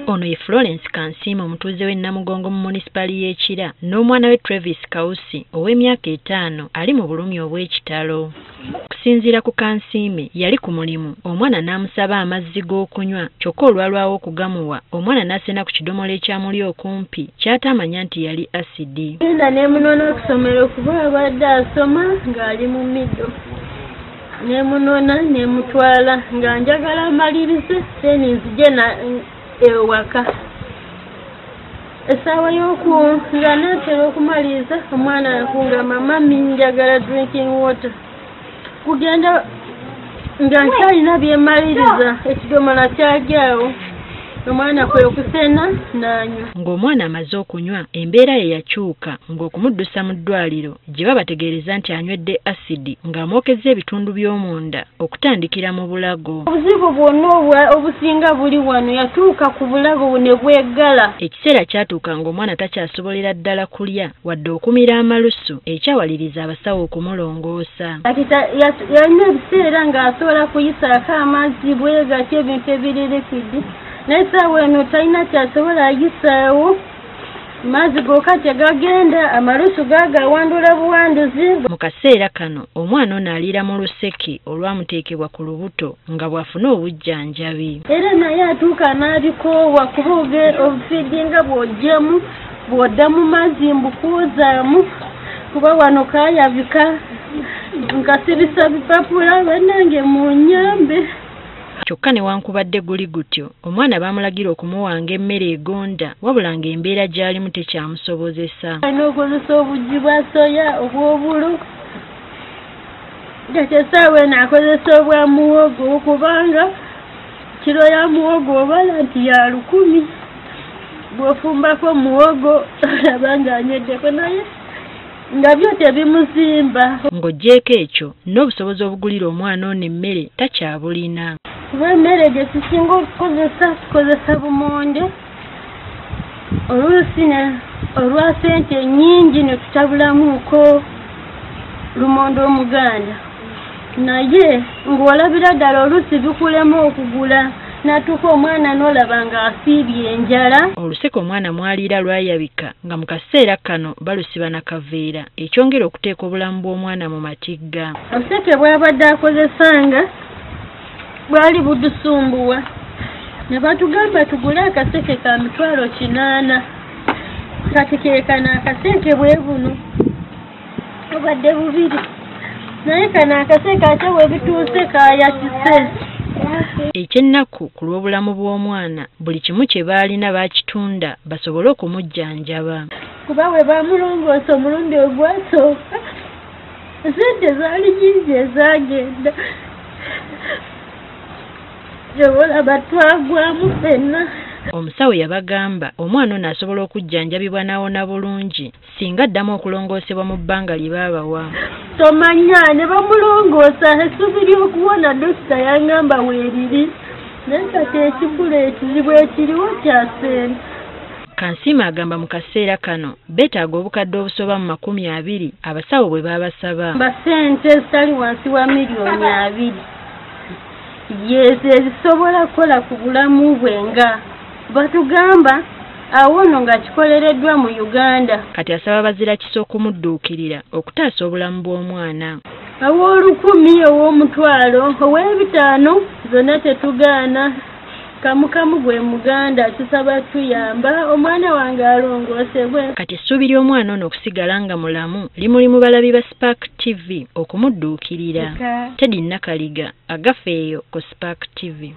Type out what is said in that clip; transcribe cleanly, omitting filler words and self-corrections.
Ono ye Florence Kansiime, omutuuze w'e Namugongo mu munisipaali y'e Kira, n'omwana we Travis Kausi ow'emyaka 5 ali mu bulumi obw'ekitalo. Okusinziira ku Kansiime, yali ku mulimu omwana n'amusaba amazzi g'okunywa, kyokka olwalwawo okugamuwa omwana n'asena ku kidomola ekyamuli okumpi ky'ataamanya nti yali asidi. Genda ne munona okusomero kuba abadde asoma ng'ali mu middle. Nemunona nemutwala nga njagala amalirize, then nzije ewaka. Essaawa y'oku nga naatera okumaliriza, omwana yakungamba, "Mummy, njagala drinking water." Kugenda nga nkyalina byemaliriza, ekidomola kyajaawo, omwana kwe kusena n'anywa. Ng'omwana amaze okunywa, embeera ye yakyuka ng'okumuddusa mu ddwaliro gye babategeereza nti anywedde asidi ng'amwokezza ebitundu by'omunda okutandikira mu bulago. Obuzibu bwonna obusinga buli wano, yatuuka ku bulago ne bweggala. Ekiseera kyatuuka ng'omwana takyasobolera ddala kulya wadde okumira amalusu, ekyawaliriza abasawo okumulongoosa. Kati yalina ebiseera ng'asobola kuyisaako amazzi bwe gatyo, ebintu ebiri liquid, naye essaawa eno talina kyasobola ayisaawo, mazzi gokka tegagenda, amalusu gaagawandula buwanduzi. Mu kaseera kano omwana ono aliira mu luseke olwamuteekebwa ku lubuto nga bw'afuna obujjanjabi. Era naye atuuka n'abikoowa, kuba obufeedinga bw'oggyemu bw'odda mu mazzi mbukwozaamu, kuba wano kaayabika nkasibisa bipapula. Bannange, munnyambe. Kyokka newankubadde guli gutyo, omwana baamulagira okumuwanga emmere egonda, wabula ng'embeera gy'alimu tekyamusobozesa. Alina okukozesa obugi bwa soya obw'obulo, kati essaawa eno akozesa obwa muwogo, kubanga kiro ya muwogo obala nti ya 1000. Bw'ofumbako muwogo olaba ng'anyweddeko, naye nga byo tebimuzimba. Ng'oggyeeko ekyo, n'obusobozi obugulira omwana ono emmere takyabulina. Kuba emmere gye tusinga okukozesa, tukozesa bumonde, oluusi olwa ssente ennyingi ne tutabulamuuko lumonde omuganda, naye ng'olabira ddala oluusi bikulema okugula, n'atuuka omwana n'olaba ng'asiibye enjala. Oluseke omwana mw'aliira lwayabika, nga mu kaseera kano balusiba na kaveera, ekyongera okuteeka obulamu bw'omwana mu matigga. Oluseke bw'abadde akozesanga bwali budusumbuwa, ne batugamba tugule akaseke ka 800,000. Kati ke kano akaseke bwe buno bubadde bubiri, naye kano akaseke ate bwe bituuse kaayatise. Ekyennaku ku lw'obulamu bw'omwana, buli kimu kye baalina baakitunda basobole okumujjanjaba. Kuba bwe bamulongoosa omulundi ogwasooka, sente zaali nyingi ezagenda. Gyebolaba twagwamu ffenna. Omusawo yabagamba omwana ono asobola okujjanjabibwa n'awona bulungi singa addamu okulongoosebwa mu bbanga lye baabawa. Tomanya ne bamulongoosa, essuubi ly'okuwona dokita yangamba weeriri, naye kati ekikulu ekizibu ekiriwo kya ssente. Kansiime agamba mu kaseera kano beetaaga obukadde obusoba mu 20 abasawo bwe baabasaba. Ba ssente zitali wansi wa 20 miliyoni yezo ezisobola kukola ku bulamu bwe, nga batugamba awo nno nga kikolereddwa mu Uganda. Kati asaba bazirakisa okumudduukirira okutaasa obulamu bw'omwana. Ow'olukumi, ow'omutwalo, ow'ebitaano, zonna tetugaana. Kamukamu gwe muganda kisaba tuyamba omwana wange alongoosebwe. Kati essuubi ly'omwana ono okusigala nga mulamu limuli mu balabi ba Spark TV okumudduukirira. Teddy Nakaliga, Agafeeyo ku Spark TV.